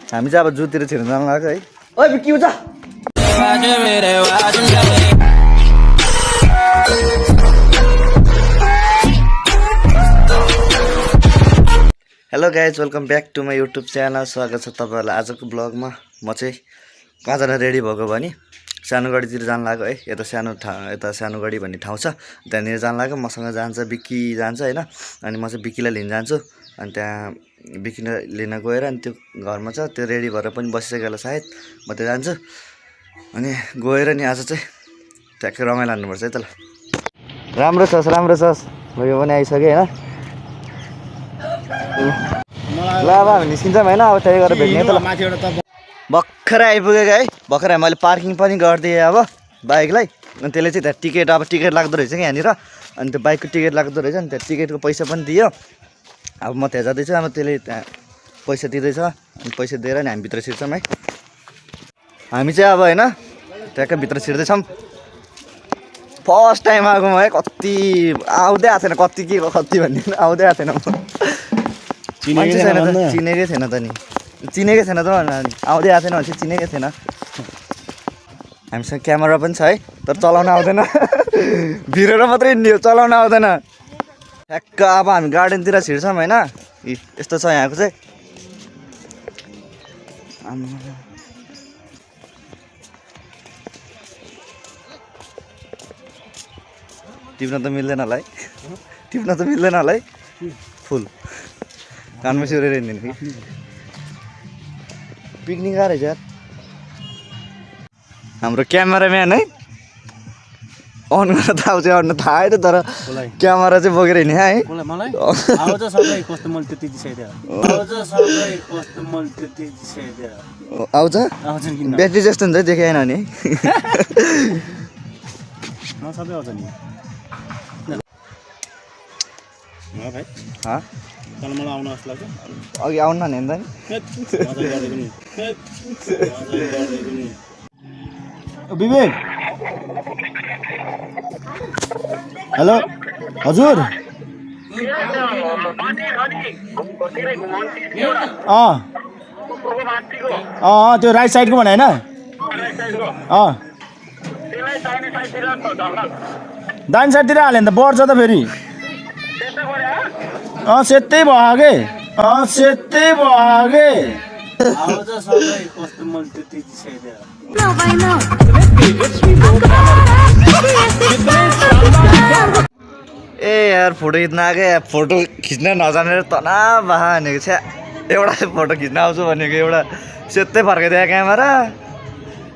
हामी चाहिँ अब जुतिर छिर्न जानु लाग्छ है। ओइ के हुन्छ? Hello guys, welcome back to my YouTube channel. स्वागत छ तपाईँहरूलाई आजको ब्लगमा। म चाहिँ कहाँजना रेडी भएको भने सानोगढीतिर जानु लाग्यो है। यता सानोगढी भन्ने ठाउँ छ, त्यहाँनिर जानु लाग्यो। मसँग जान्छ बिक्की जान्छ होइन। अनि म चाहिँ बिक्कीलाई लिन जान्छु। अनि त्यहाँ बिक्कीलाई लिन गएर अनि त्यो घरमा छ, त्यो रेडी भएर पनि बसिसक्यो होला सायद। म त्यो जान्छु अनि गएर नि आज चाहिँ ट्याक्कै रमाइलो हान्नुपर्छ है त। ल राम्रो छस् भयो पनि आइसक्यो होइन। ल अब हामी निस्किन्छौँ होइन। अब त्यही गरेर भेट्ने त। ल भर्खरै आइपुगेको है। भर्खरै मैले पार्किङ पनि गरिदिएँ अब बाइकलाई। अनि त्यसले चाहिँ त्यहाँ टिकट लाग्दो रहेछ कि यहाँनिर। अनि त्यो बाइकको टिकट लाग्दो रहेछ। अनि त्यहाँ टिकटको पैसा पनि दियो। अब म त्यहाँ जाँदैछु। अब त्यसले त्यहाँ पैसा दिँदैछ। अनि पैसा दिएर नि हामी भित्र छिर्छौँ है। हामी चाहिँ अब होइन ट्याक्कै भित्र छिर्दैछौँ। फर्स्ट टाइम आएको म है। कति आउँदै आएको थिएन, कति भन्ने आउँदै आएको थिएन। मान्छे छैन त, चिनेकै थिएन त नि, चिनेकै थिएन त आउँदै आएको थिएन भने चाहिँ चिनेकै थिएन। हामीसँग क्यामेरा पनि छ है, तर चलाउन आउँदैन। भिरेर मात्रै हिँड्ने हो, चलाउन आउँदैन। ठ्याक्क अब हामी गार्डनतिर छिर्छौँ होइन। यस्तो छ यहाँको चाहिँ। टिप्न त मिल्दैन होला है, टिप्न त मिल्दैन होला है। फुल कानमा सिउरेर हिँड्दैन कि पिकनिक आएर यार। हाम्रो क्यामेराम्यान है, अन गर्न त आउँछ, अन थाहा है त, तर क्यामेरा चाहिँ बोकेर हिँड्ने है। आउँछ ब्याट्री जस्तो हुन्छ देखाएन भने। सबै आउँछ नि भाइ। तर मलाई आउन जस्तो लाग्छ। अघि आउनु नि हेर्दा नि। विवेक, हेलो हजुर। त्यो राइट साइडको भने होइन। दाहिने साइडतिर हाल्यो भने त बढ्छ त फेरि। सेतै भयो के, सेतै भयो के। ए यार फोटो खिच्न आएको यार। फोटो खिच्न नजानेर तना बाहा भनेको छ। एउटा फोटो खिच्न आउँछु भनेको एउटा सेतै फर्काइदियो क्यामेरा।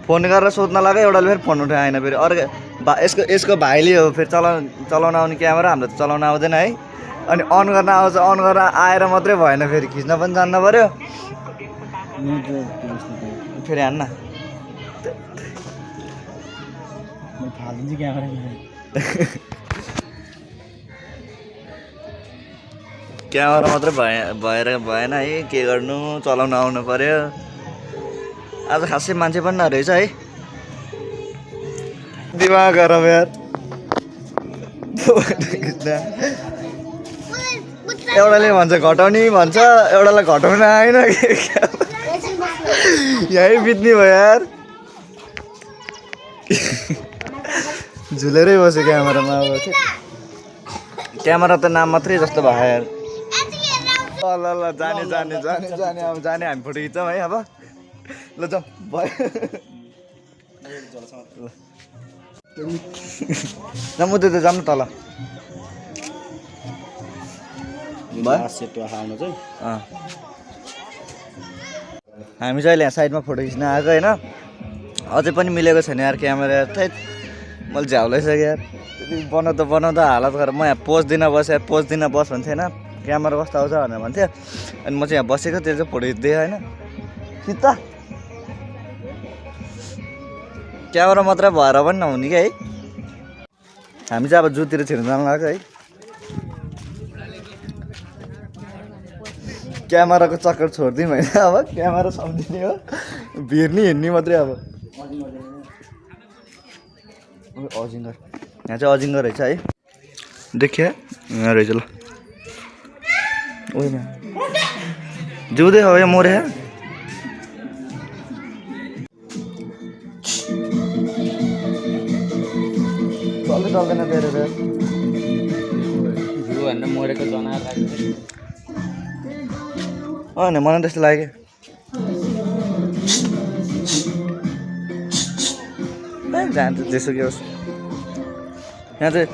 फोन गरेर सोध्न लाग्यो, एउटाले फेरि फोन उठाएन। फेरि अर्को यसको भाइले हो फेरि चलाउन आउने क्यामेरा। हाम्रो त चलाउन आउँदैन है। अनि अन गर्न आउँछ, अन गरेर आएर मात्रै भएन, फेरि खिच्न पनि जान्नु पऱ्यो। फेरि हान्न क्यामेरा मात्रै भएन है। के गर्नु, चलाउन आउनु पऱ्यो। आज खासै मान्छे पनि नरहेछ है। दिमाग गरम यार। एउटाले भन्छ घटाउने भन्छ, एउटालाई घटाउन आएन। यहीँ बित्ने भयो यार। झुलेरै बस्यो क्यामेरामा। अब क्यामेरा त नाम मात्रै जस्तो भयो यार। ल जाने अब जाने हामी फोटो खिच्छौँ है। अब ल जाउँ भयो। म त जाऊँ न तल। हामी चाहिँ अहिले यहाँ साइडमा फोटो खिच्न आएको होइन। अझै पनि मिलेको छैन यार क्यामेरा। थै मैले झ्याउलाइसकेँ यार। बनाउँदा हालत गरेर म यहाँ पोज दिन बसेँ। पोज दिन बस भन्थेँ होइन, क्यामेरा कस्तो आउँछ भनेर भन्थ्यो। अनि म चाहिँ यहाँ बसेको, त्यो चाहिँ फोटो खिच्दै होइन। खिच्दा क्यामेरा मात्रै भएर पनि नहुने क्या है। हामी चाहिँ अब जुतिर छिर्न जानु लाग्छ है। क्यामेराको चक्कर छोडिदिउँ होइन। अब क्यामेरा सम्झिने हो, भिर्ने हिँड्ने मात्रै। अब अजिङ्गर, यहाँ चाहिँ अजिङ्गर रहेछ है। देखिए यहाँ रहेछ। ल जिउँदै हो या मरे चल्दैन तेरो भन्दा मरेको जनावर राखेको नि मलाई त्यस्तो लाग्यो जान्छ जेसो कि होस् यहाँ चाहिँ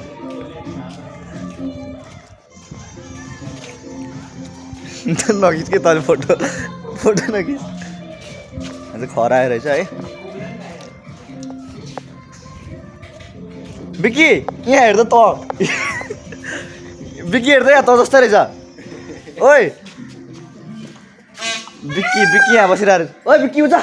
नखिच कि तैँले फोटो नखिच यहाँ चाहिँ खरा आएर रहेछ है बिक्की यहाँ हेर्दा त बिक्की हेर्दै यहाँ त जस्तो रहेछ ओइ बिक्की यहाँ बसिरहेको ओइ बिक्की उता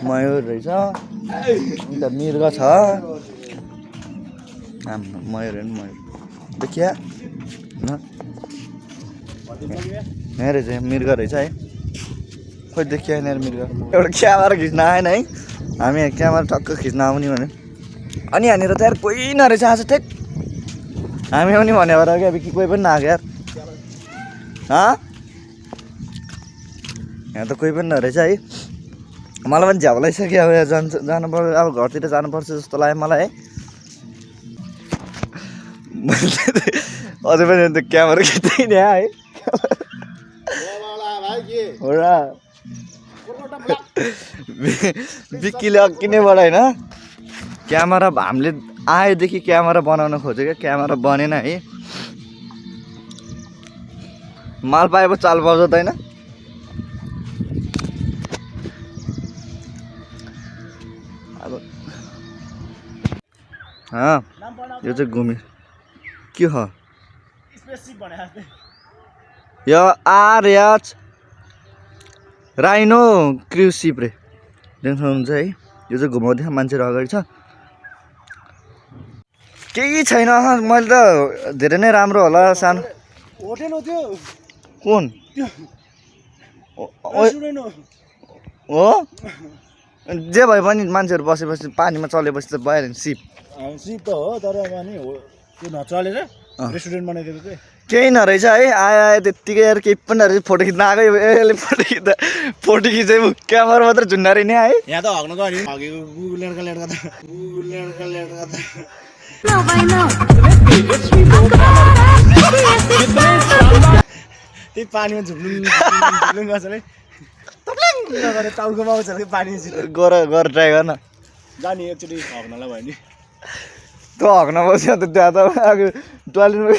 मयूर रहेछ अन्त मृग छ मयूर होइन मयूर देखिया यहाँ रहेछ मृग रहेछ है खोइ देखिया यहाँनिर मृग एउटा क्यामेरा खिच्न आएन है हामी क्यामेरा टक्क खिच्न आउने भने अनि यहाँनिर त यार कोही नरहेछ आज ठेक हामी आउने भनेर क्या कि कोही पनि नआएको यार यहाँ त कोही पनि नरहेछ है मलाई पनि झ्याउ लागिसक्यो अब जानु पर्यो अब घरतिर जानुपर्छ जस्तो लाग्यो मलाई है अझै पनि अन्त क्यामेरा खिच्दै नि है बिक्कीले अघि नै बाट होइन क्यामेरा हामीले आएदेखि क्यामेरा बनाउन खोजेको क्यामेरा बनेन है माल पाएको चाल पाउँछ त होइन यो चाहिँ घुमे के हो यो आरएच राइनो क्रुज सिप रे देख्नुहुन्छ है यो चाहिँ घुमाउँदै मान्छेहरू अगाडि छ केही छैन मैले त धेरै नै राम्रो होला सानो होटेल हो त्यो कुन हो जे भए पनि मान्छेहरू बसेपछि पानीमा चलेपछि त भइहाल्यो नि सिप सिप त हो तर अनि त्यो नचलेर रेस्टुरेन्ट बनाइदिएको चाहिँ केही नरहेछ है आयो त्यत्तिकै यार केही पनि नरहेछ फोटो खिच्न आएको यसले फोटो खिचेँ क्यामेरा मात्र झुन्डारे नि है यहाँ त हग्न गयो नि हगेको गुगुलेटको लेट गर्दा त्यही पानीमा झुक्लुङ गर्छ है गरेर टाउकोमा आउँछ पानी गर ट्राई गर्न जाने एकचोटि हग्नलाई भयो नि त हग्न बस्यो त त्यहाँ त अब टोइलेटमा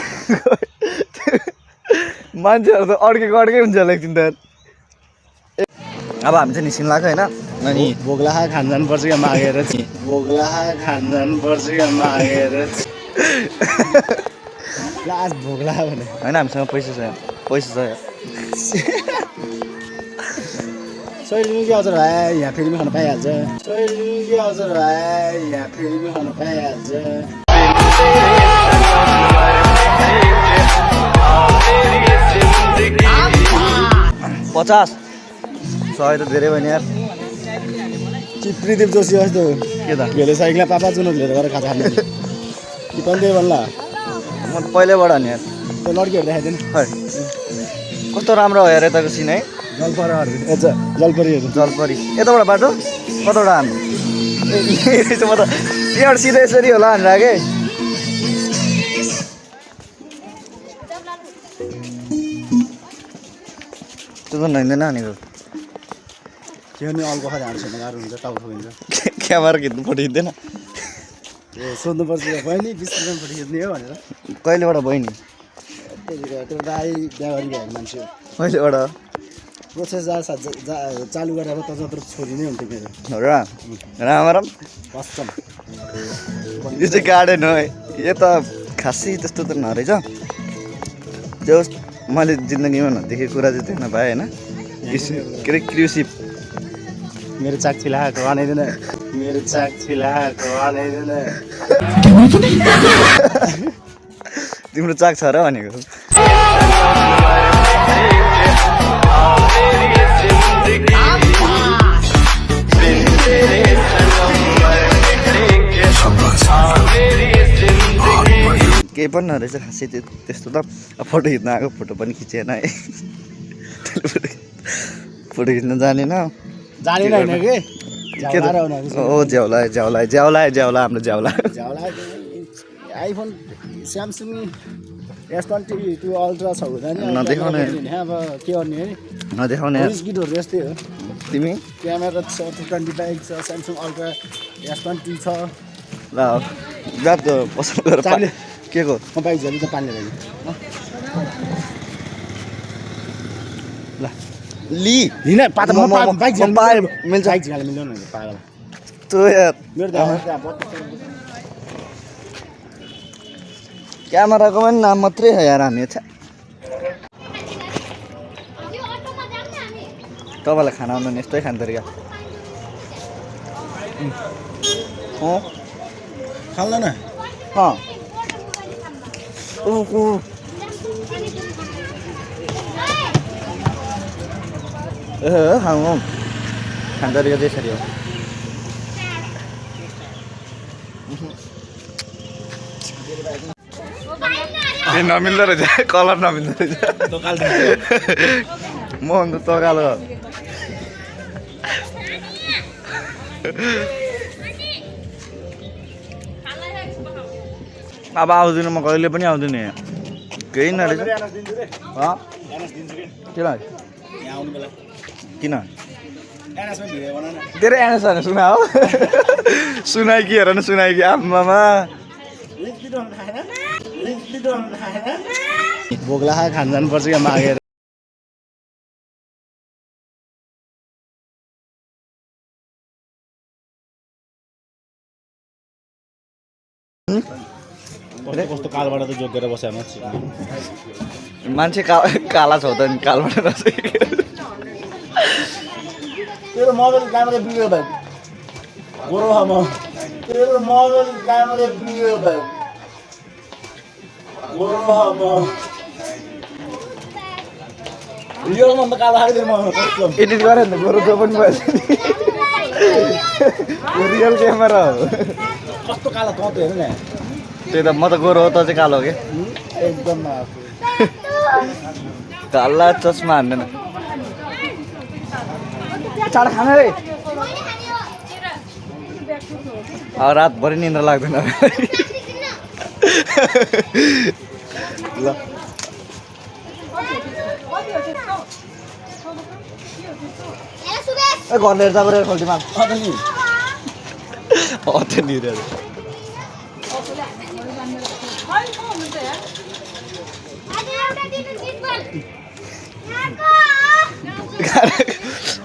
मान्छेहरू त अड्कै हुन्छ होला एकछिन त अब हामी चाहिँ निस्किन लाग्यो होइन अनि भोग्लाखा खान जानुपर्छ क्या मागेर चाहिँ भोग्लाखा खान जानुपर्छ क्या मागेर लास्ट भोग्लाखा भने होइन हामीसँग पैसा छ सैलुकी हजुर भाइ यहाँ फेरि खान पाइहाल्छ सैलुकी हजुर भाइ यहाँ फेरि खान पाइहाल्छ 50 100 त धेरै भयो नि यार चिप्रीदेव जोशी जस्तो के त भेले साइकलमा पापा चुनौत लिएर गएर खाजा खाने कि पनि त्यही भन्ला म पहिल्यैबाट नि यार त्यो लड्कीहरू देखाइदिनु खै कस्तो राम्रो हो यार यताको सिन है जलपरी यताबाट बाटो कताबाट हामी म त यहाँबाट सिधै यसरी होला भनेर के त्यो त नहिँदैन भनेको त्यो नि अल्को खाँदा हाल्छ गाह्रो हुन्छ टाउको ठोकिन्छ क्यामेरा खिच्नु पठाइदिँदैन ए सोध्नुपर्छ बहिनी 20 रुपियाँ पठाइदिने हो भनेर कहिलेबाट बहिनी त्यो दाइ बिहा गरिरहेको मान्छे कहिलेबाट प्रोसेस चालु गरेर त जत्रो छोरी नै हुन्थ्यो मेरो राम कस्टम यो चाहिँ गार्डन हो यो त खासै त्यस्तो त नरहेछ जो मैले जिन्दगीमा नदेखेको कुरा चाहिँ देख्न पाएँ होइन के अरे क्रुसिप मेरो चाक छिलाएको बनाइदिन मेरो चाक छिलाएको बनाइदिन तिम्रो चाक छ र भनेको केही पनि नरहेछ खासै त्यस्तो त फोटो खिच्न आएको फोटो पनि खिचेन है फोटो खिच्न जानेन जानेन होइन कि ज्याउला हाम्रो ज्याउला आइफोन स्यामसङ S22 अल्ट्रा छ हुँदा नि नदेखाउने अब के गर्ने है नदेखाउने गिटहरू यस्तै हो तिमी क्यामेरा छ 25 छ स्यामसङ अल्ट्रा S22 छ ल जात पसल गरेर के को म बाइक झ्याली त पानी ल्याइदिनु ल ली हिँड पाता म बाइक झ्याली पाए मिल्छ बाइक झ्याली मिल्दैन नि पागल त्यो यार मेरो क्यामेराको पनि नाम मात्रै हो यार हामी तपाईँलाई खाना आउँदैन यस्तै खाने तरिका खाल्दैन खानु खाने तरिका त्यसरी हो नमिल्दो रहेछ कलर नमिल्दो रहेछ म अन्त तगालो अब आउँदिनँ म कहिले पनि आउँदिनँ केही नरहेछ किन धेरै एनएस भने सुना हो सुनाइ कि हेर न सुनाइ कि आमामा भोग्ला खान जानुपर्छ क्या मागेर कस्तो कालबाट त जोगेर बस्या मान्छे काला छ त नि कालबाट तेरो मोबाइल क्यामेरा बिग्रियो भाइ गोरो म तेरो मोबाइल क्यामेरा बिग्रियो भाइ गोरो म रियलमा त कालो खाइदिनु म एडिट गरेँ नि त गोरो जो पनि भएछ नि रियल क्यामेरा हो कस्तो कालो त हेर्नु न त्यही त म त गोरो हो त चाहिँ कालो हो कि एकदम काला चस्मा हान्दैन चाँडो खाना रे अब रातभरि निन्द्रा लाग्दैन ल घर लिएर जाएको रे खोल्टीमा नि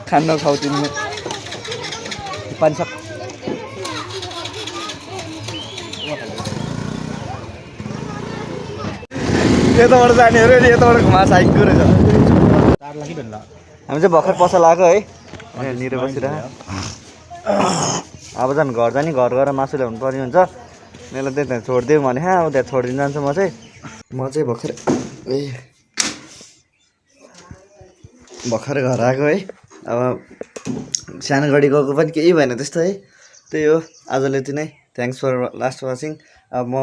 खान खाऊ तिमी पानी सक् यताबाट जाने हो रे यताबाट घुमा साइकको रहेछ हामी चाहिँ भर्खर पसल आएको है निर बसिरह अब झन् घर जाने घर गएर मासु ल्याउनु पर्ने हुन्छ मैले त्यहाँ छोडिदिउँ भने अब त्यहाँ छोडिदिनु जान्छु म चाहिँ भर्खर घर आएको है अब सानो गाडी गएको पनि केही भएन त्यस्तो है त्यही हो आजले यति नै थ्याङ्क्स फर लास्ट वाचिङ अब म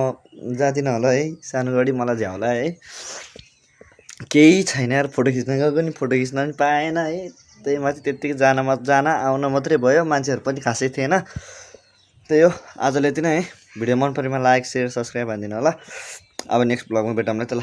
जाँदिनँ होला है सानो गाडी मलाई झ्याउला है केही छैन यार फोटो खिच्न गएको नि फोटो खिच्न पनि पाएन है त्यही माथि त्यत्तिकै जान आउन मात्रै भयो मान्छेहरू पनि खासै थिएन त्यही हो आजले यति नै है भिडियो मन परेमा लाइक सेयर सब्सक्राइब हानिदिनु होला अब नेक्स्ट ब्लगमा भेटौँ ल त ल